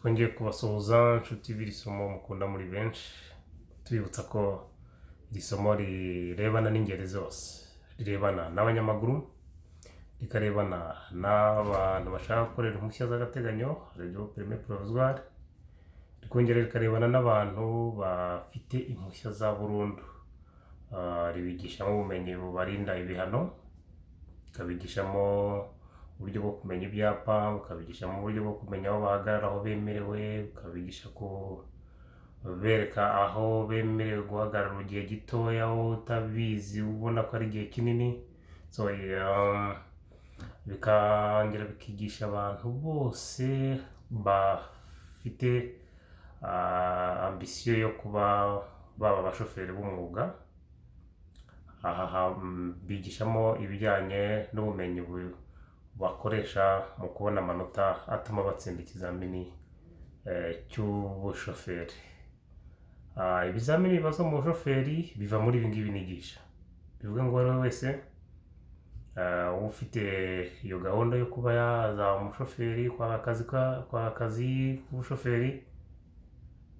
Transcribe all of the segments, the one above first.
Twongeye kubasuhuza nshuti b'iri somo mukunda muri benshi, tubibutsa ko iri somo rirebana n'ingeri zose, rirebana n'abanyamaguru, rikarebana n'abantu bashaka gukorera impushya z'agateganyo, aribyo permis provisoire, rikongera rikarebana n'abantu bafite impushya za burundu. Ribigishamo ubumenyi bubarinda ibihano, rikabigishamo uburyo bwo kumenya ibyapa, bukabigishamo uburyo bwo kumenya aho bahagarara, aho bemerewe, bukabigisha kubereka aho bemerewe guhagarara mu gihe gitoya, aho utabizi ubona ko ari igihe kinini. So, bikongera bikigisha abantu bose bafite ambition yo kuba baba abashoferi b'umwuga. Aha bigishamo ibijyanye n'ubumenyi bakoresha mu kubona amanota atuma batsinda ikizamini cy'ubushoferi. Ibizamini bibazwa mu bushoferi biva muri ibi ngibi nigisha, bivuga ngo uwo ari we wese ufite iyo gahunda yo kuba yazaba umushoferi, kwaka akazi k'ubushoferi,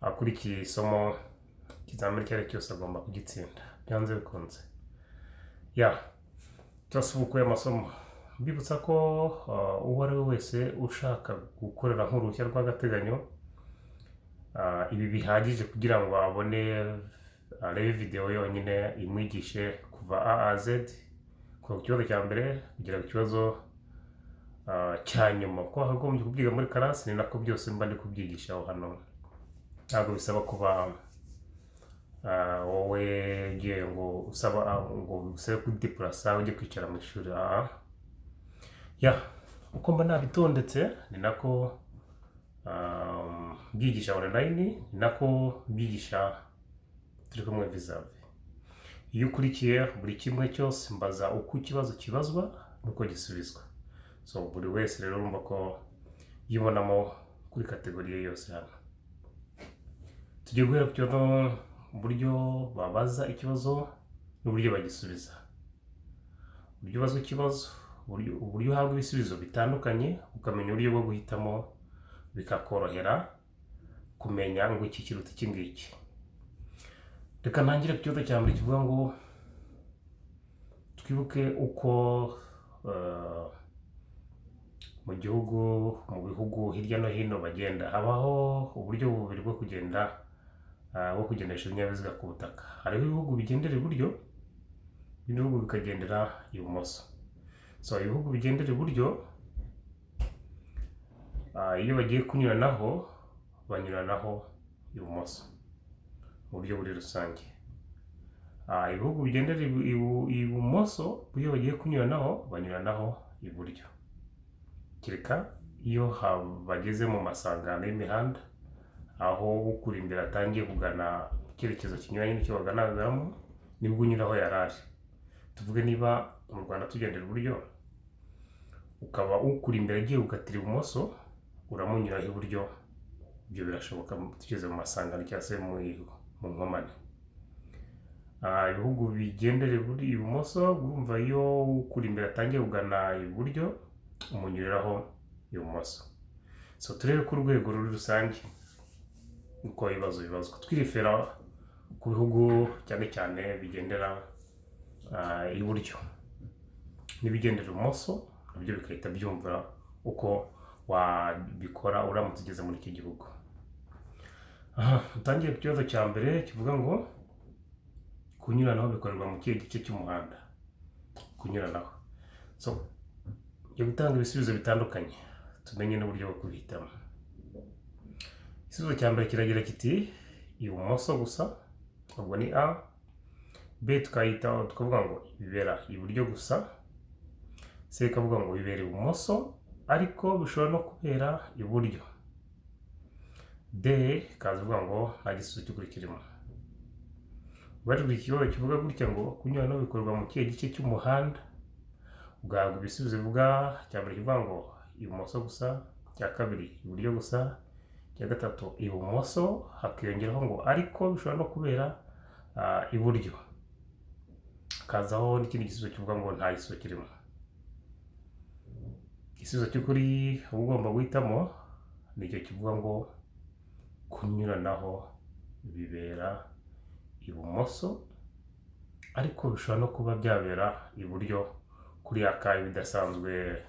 akurikiye isomo, ikizamini icyo ari cyo cyose agomba kugitsinda byanze bikunze. Ya, turasubukuye amasomo. Mbibutsa ko uwo ari we wese ushaka gukorera nk'uruhushya rw'agateganyo, ibi bihagije kugira ngo abone, arebe videwo yonyine imwigishe kuva A à Z, kuva ku kibazo cya mbere kugera ku kibazo cya nyuma. Ko wakagombye kubyiga muri class, ni nako byose mba ndi kubyigishaho hano. Ntabwo bisaba kuba wowe ugiye ngo usaba, ngo bigusabe kudepurasa ujye kwicara mu ishuri. Ya, uko mba nabitondetse ni nako mbyigisha online, ni nako mbyigisha turi kumwe vis-à-vis. Iyo ukurikiye buri kimwe cyose, mbaza uko ikibazo kibazwa n'uko gisubizwa. So buri wese rero urumva ko yibonamo kuri catégorie ye yose. Hano tugiye guhera ku kibazo, uburyo babaza ikibazo n'uburyo bagisubiza, uburyo ubazwa ikibazo, uburyo uhabwa ibisubizo bitandukanye, ukamenya uburyo bwo guhitamo, bikakorohera kumenya ngo iki kiruta iki ngiki. Reka ntangire ku kibazo cya mbere kivuga ngo twibuke uko mu gihugu, mu bihugu hirya no hino bagenda, habaho uburyo bubiri bwo kugenda, bwo kugendesha ibinyabiziga ku butaka. Hariho ibihugu bigendera iburyo, ibindi bihugu bikagendera ibumoso. So ibihugu bigendera iburyo, iyo bagiye kunyuranaho, banyuranaho ibumoso mu buryo buri rusange. Ibihugu bigendera ibumoso, iyo bagiye kunyuranaho, banyuranaho iburyo, kereka iyo bageze mu masangano y'imihanda, aho ukuri imbere atangiye kugana mu cyerekezo kinyuranye n'icyo baganagamo, nibwo unyura aho yari ari. Tuvuge niba mu Rwanda tugendera iburyo, ukaba ukuri imbere agiye gukatira ibumoso, uramunyuraho iburyo. Ibyo birashoboka tugeze mu masangano cyangwa se mu nkomane. Ibihugu bigendera ibumoso, urumva iyo ukuri imbere atangiye kugana iburyo, umunyuriraho ibumoso. So turebe ku rwego ruri rusange uko ibibazo bibazwa, twirefera ku bihugu cyane cyane bigendera iburyo n'ibigendera ibumoso, nabyo bigahita byumva uko wabikora uramutse ugeze muri iki gihugu. Aha utangiye ku kibazo cya mbere kivuga ngo kunyuranaho bikorerwa mu kihe gice cy'umuhanda? Kunyuranaho, so ngiye gutanga ibisubizo bitandukanye, tumenye n'uburyo bwo kubihitamo. Igisubizo cya mbere kiragira kiti ibumoso gusa, ubwo ni A. B tukayita tukavuga ngo bibera iburyo gusa. C ikavuga ngo bibera ibumoso ariko bishobora no kubera iburyo. D ikaza ivuga ngo nta gisubizo cy'ukuri kirimo. Ubajijwe ikibazo kivuga gutya ngo kunyuranaho bikorwa mu kihe gice cy'umuhanda, ugahabwa ibisubizo bivuga, icya mbere kivuga ngo ibumoso gusa, icya kabiri iburyo gusa, icya gatatu ibumoso hakiyongeraho ngo ariko bishobora no kubera iburyo, hakazaho n'ikindi gisubizo kivuga ngo nta gisubizo kirimo. Igisubizo cy'ukuri uba ugomba guhitamo Nicyo kivuga ngo kunyuranaho bibera ibumoso, ariko bishobora no kuba byabera iburyo kuri ya kayi bidasanzwe,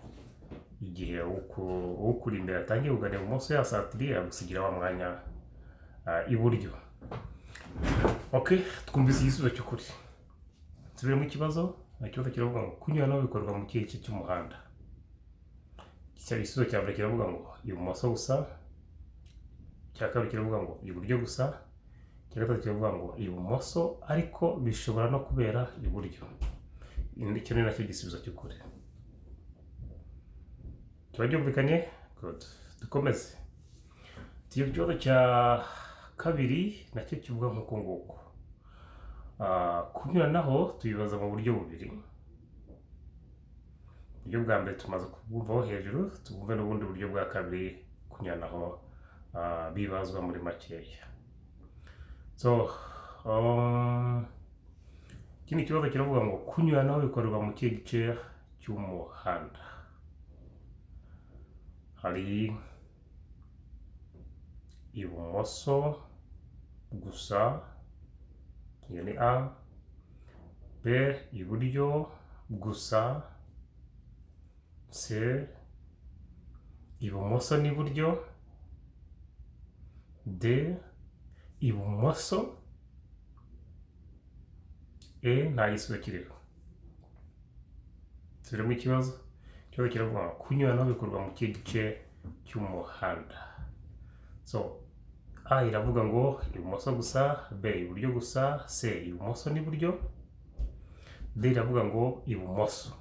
igihe ukuri imbere atangiye kugana ibumoso yasatiriye, agusigira wa mwanya iburyo. Ok, twumvise igisubizo cy'ukuri. Nsubiremo ikibazo. Ikibazo kiravuga ngo kunyuranaho bikorwa mu kihe gice cy'umuhanda? Igisubizo cya mbere kiravuga ngo ibumoso gusa, icya kabiri kiravuga ngo iburyo gusa, icya gatatu kiravuga ngo ibumoso ariko bishobora no kubera iburyo. Icyo ni nacyo gisubizo cy'ukuri. Kiba byumvikanye? Good. Dukomeze tujye ku kibazo cya kabiri, nacyo kivuga nk'uko nguko. Kunyuranaho tubibaza mu buryo bubiri. Uburyo bwa mbere tumaze kubwumvaho hejuru, tubumve n'ubundi buryo bwa kabiri kunyuranaho bibazwa muri makeya. So ikindi kibazo kiravuga ngo kunyuranaho bikorerwa mu kihe gice cy'umuhanda? Hari ibumoso gusa, iyo ni A; B, iburyo gusa; C, ibumoso n'iburyo; D, ibumoso; E, nta gisubizo kiriho. Nsubiremo ikibazo. Ikibazo kiravuga ngo kunyuranaho bikorwa mu kihe gice cy'umuhanda? So A iravuga ngo ibumoso gusa, B, iburyo gusa, C, ibumoso n'iburyo, D iravuga ngo ibumoso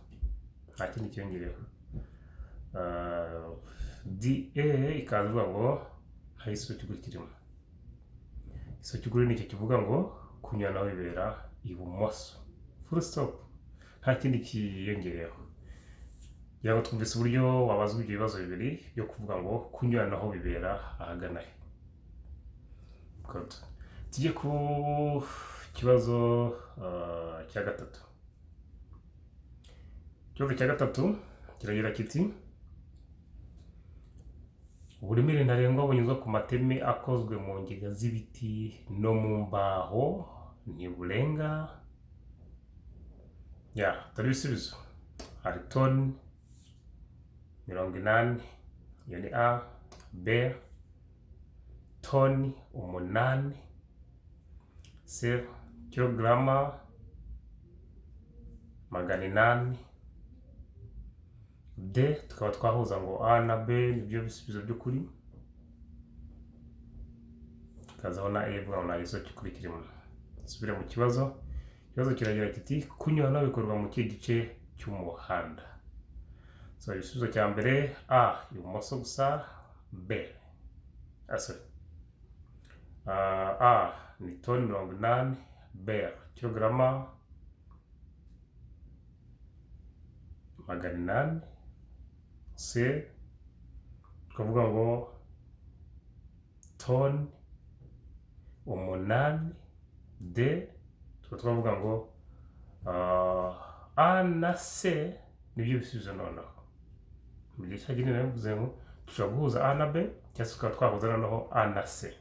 nta kindi cyiyongereho. D, E ikaza ivuga ngo nta gisubizo cy'ukuri kirimo. Igisubizo cy'ukuri ni icyo kivuga ngo kunyuranaho bibera ibumoso, full stop, nta kindi kiyongereyeho. Kugira ngo twumvise uburyo wabazwa ibyo bibazo bibiri byo kuvuga ngo kunyuranaho bibera ahagana he. Good. Tujye ku kibazo cya gatatu. Ikibazo cya gatatu kiragira kiti: uburemere ntarengwa bunyuzwa ku mateme akozwe mu ngiga z'ibiti no mu mbaho ntiburenga. Ya, dore ibisubizo. Hari toni 80, iyo ni A; B, toni 8; C, kilogarama 800; D, tukaba twahuza ngo A na B nibyo bisubizo by'ukuri, tukazaho na E ivuga ngo nta gisubizo cy'ukuri kirimo. Dusubire mu kibazo. Ikibazo kiragira kiti: kunyuranaho bikorwa mu kihe gice cy'umuhanda? So igisubizo cya mbere, A, ibumoso gusa; B, sorry, A ni toni 80, B, kilogarama 800, C tukavuga ngo toni 8, D tukaba twavuga ngo A na C nibyo bisubizo. Noneho mu gihe cyagenewe bivuze ngo dushobora guhuza A na B, cyangwa se tukaba twahuza noneho A na C.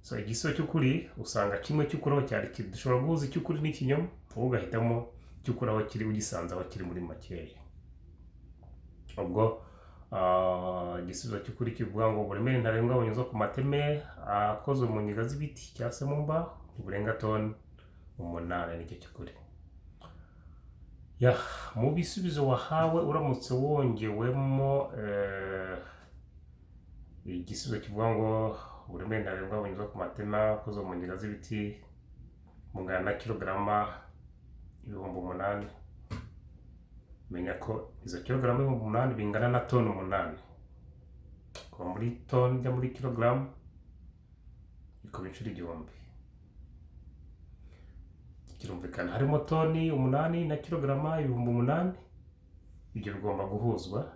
So igisubizo cy'ukuri usanga kimwe cy'ukuri aho cyari kiri. Dushobora guhuza icy'ukuri n'ikinyoma, wowe ugahitamo icy'ukuri aho kiri, ugisanze aho kiri muri makeya. Ubwo igisubizo cy'ukuri kivuga ngo uburemere ntarengwa bunyuzwa ku mateme akozwe mu ngiga z'ibiti cyangwa se mu mbaho ntiburenga toni 8, nicyo cy'ukuri. Ya, mu bisubizo wahawe, uramutse wongewemo igisubizo kivuga ngo uburemere ntarengwa bunyuzwa ku mateme akozwe mu ngiga z'ibiti bungana na kilogarama 8000, menya ko izo kilogarama 8000 bingana na toni 8. Kuva muri toni ujya muri kilogaramu bikuba inshuro 1000. Kirumvikana, harimo toni 8 na kilogarama 8000, ibyo bigomba guhuzwa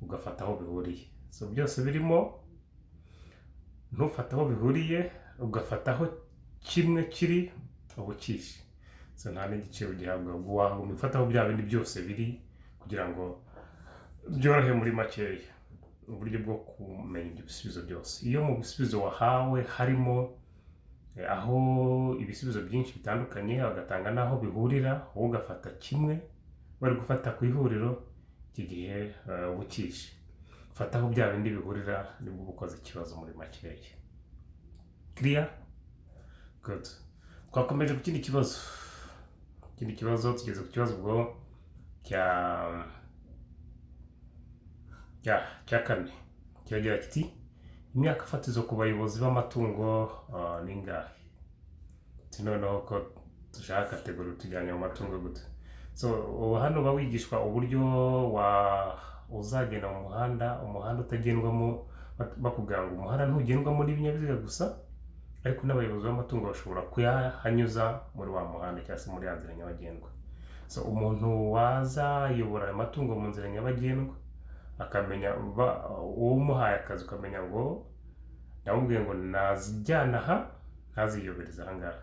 ugafata aho bihuriye. So byose birimo, ntufate aho bihuriye, ugafata aho kimwe kiri ubukishe. So nta n'igice ugihabwa, wagomba gufata aho bya bindi byose biri kugira ngo byorohe muri makeya. Uburyo bwo kumenya ibyo bisubizo byose, iyo mu bisubizo wahawe harimo aho ibisubizo byinshi bitandukanye, bagatanga n'aho bihurira, wowe ugafata kimwe bari gufata ku ihuriro, iki gihe uba ukishe. Fata aho bya bindi bihurira, nibwo uba ukoze ikibazo muri makeya. Clear? Good. Twakomeje ku kindi kibazo. Ikindi kibazo, tugeze ku kibazo ubwo cya kane, kiragira kiti: imyaka fatizo ku bayobozi b'amatungo ni ingahe? Ati noneho ko dushaka category, tujyanye mu matungo gute? So ubu hano uba wigishwa uburyo wa uzagenda mu muhanda, umuhanda utagendwamo, bakubwira ngo umuhanda ntugendwamo n'ibinyabiziga gusa, ariko n'abayobozi b'amatungo bashobora kuyahanyuza muri wa muhanda cyangwa se muri ya nzira nyabagendwa. So umuntu wazayobora ayo matungo mu nzira nyabagendwa, akamenya uwo umuhaye akazi, ukamenya ngo ndamubwiye ngo nazijyana aha, ntaziyobereza aha ngaha.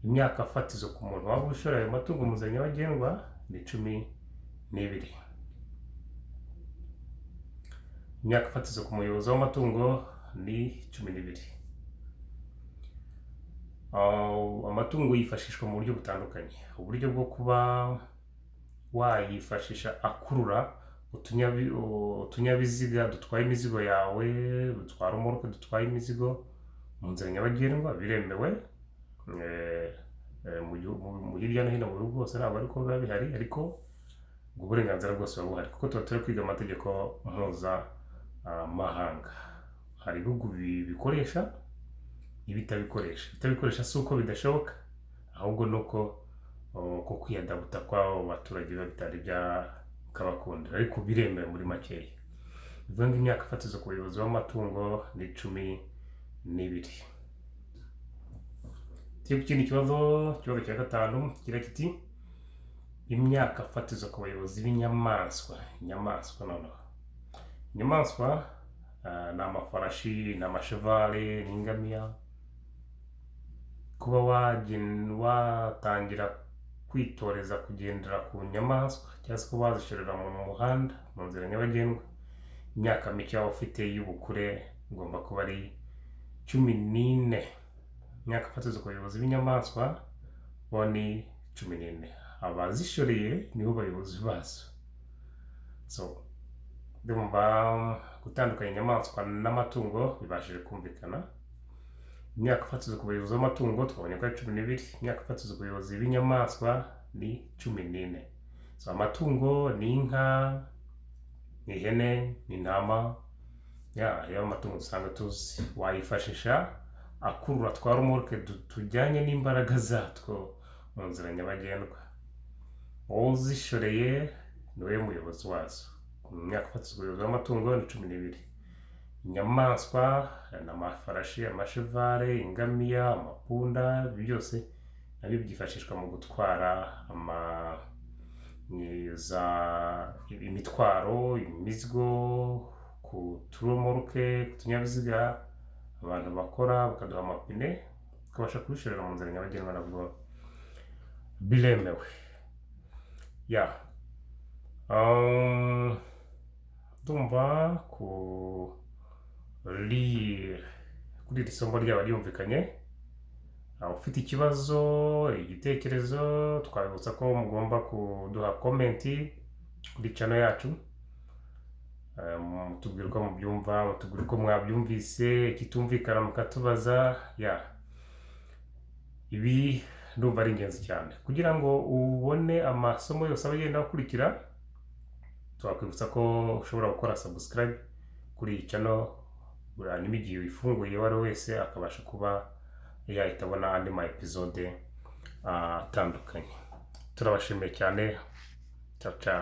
Imyaka fatizo ku muntu waba ushora ayo matungo mu nzira nyabagendwa ni 12. Imyaka fatizo ku muyobozi w'amatungo ni 12. Amatungo yifashishwa mu buryo butandukanye. Uburyo bwo kuba wayifashisha akurura utunyabiziga dutwaye imizigo yawe, dutwara umuroko, dutwaye imizigo mu nzira nyabagendwa, biremewe. Mu hirya no hino mu bihugu hose ntabwo ariko biba bihari, ariko ubwo burenganzira bwose buba buhari, kuko tuba turi kwiga amategeko mpuzamahanga. Hari ibihugu bikoresha ibitabikoresha. Ibitabikoresha si uko bidashoboka, ahubwo ni uko ko kwiyadabuta kw'abo baturage biba bitari byakabakundira, ariko biremewe muri makeya. Bivuga ngo imyaka fatizo ku bayobozi b'amatungo ni 12. Tujye ku kindi kibazo. Ikibazo cya gatanu kigira kiti: imyaka fatizo ku bayobozi b'inyamaswa. Inyamaswa noneho, inyamaswa ni amafarashi, ni amashevale, ni ingamiya. Kuba watangira kwitoreza kugendera ku nyamaswa cyangwa se kuba wazishorera mu muhanda, mu nzira nyabagendwa, imyaka mike waba ufite y'ubukure igomba kuba ari 14. Imyaka fatizo ku bayobozi b'inyamaswa bo ni 14. Abazishoreye nibo bayobozi bazo. So ndumva gutandukanya inyamaswa n'amatungo bibashije kumvikana. Imyaka fatizo ku bayobozi b'amatungo twabonye ko ari 12. Imyaka fatizo ku bayobozi b'inyamaswa ni 14. So amatungo ni inka, ni ihene, ni intama, ya ayo amatungo dusanzwe tuzi. Wayifashisha akurura twa remorque tujyanye n'imbaraga zatwo mu nzira nyabagendwa. Wowe uzishoreye ni wowe muyobozi wazo. Mu myaka fatizo ku bayobozi b'amatungo ni 12. Inyamaswa ni amafarashi, amashevale, ingamiya, amapunda, ibi byose nabyo byifashishwa mu gutwara ama ni za imitwaro, imizigo ku turomoroke, ku tunyabiziga abantu bakora bakaduha amapine, tukabasha kubishorera mu nzira nyabagendwa, nabwo biremewe. Ya, ndumva kuri iri somo ryaba ryumvikanye. Ufite ikibazo, igitekerezo, twabibutsa ko mugomba kuduha comment kuri channel yacu. Mutubwira uko mubyumva, mutubwira uko mwabyumvise, ikitumvikana mukatubaza. Ya, ibi ndumva ari ingenzi cyane kugira ngo ubone amasomo yose aba agenda akurikira. Twakwibutsa ko ushobora gukora subscribe kuri iyi channel, hanyuma igihe uyifunguye uwo ari we wese akabasha kuba yahita abona andi ma episode atandukanye. Turabashimiye cyane. Ciao ciao.